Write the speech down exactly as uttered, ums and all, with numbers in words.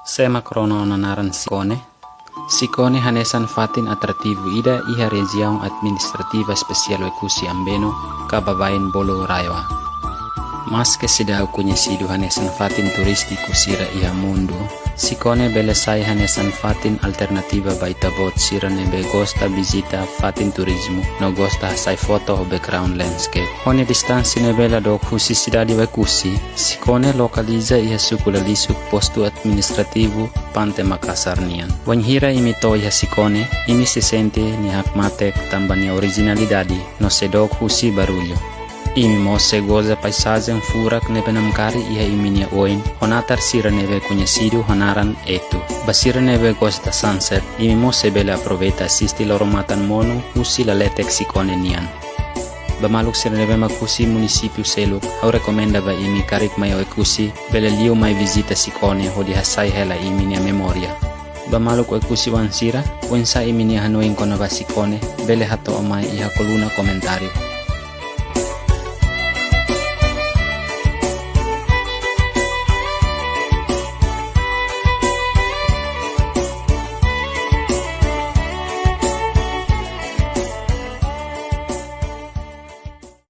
Sé mak rona ona naran Sicone? Sicone hanesan fatin atrativu ida iha Rejiaun Administrativa Espesiál Oekusi Ambeno, ka baibain bolu RAEOA. Maske seidauk koñesidu hanesan fatin turístiku sira iha mundu, Sicone bele sai hanesan fatin alternativa ba ita-boot sira ne'ebé gosta vizita fatin turizmu no gosta hasai foto ho background landscape. Ho nia distánsia ne'ebé la dook husi sidade Oekusi, Sicone lokaliza iha suku Lalisuk, postu administrativu Pante Makasar nian. Wainhira imi to'o iha Sicone, imi sei sente nia hakmatek tanba nia orijinalidade no sei dook husi barullu. Imi mós sei goza paizajen furak ne'ebé namkari iha imi-nia oin, ho natar sira ne'ebé koñesidu ho naran Etu. Ba sira ne'ebé gosta sunset, imi mós sei bele aproveita asiste loro-matan monu husi laletek Sicone nian. Ba maluk sira ne'ebé mak husi munisípiu seluk, ha'u rekomenda ba imi karik mai Oekusi, bele liu mai vizita Sicone hodi hasai hela imi-nia memória. Ba maluk Oekusi-oan sira, oinsá imi-nia hanoin kona-ba Sicone, bele hato'o mai iha koluna komentáriu.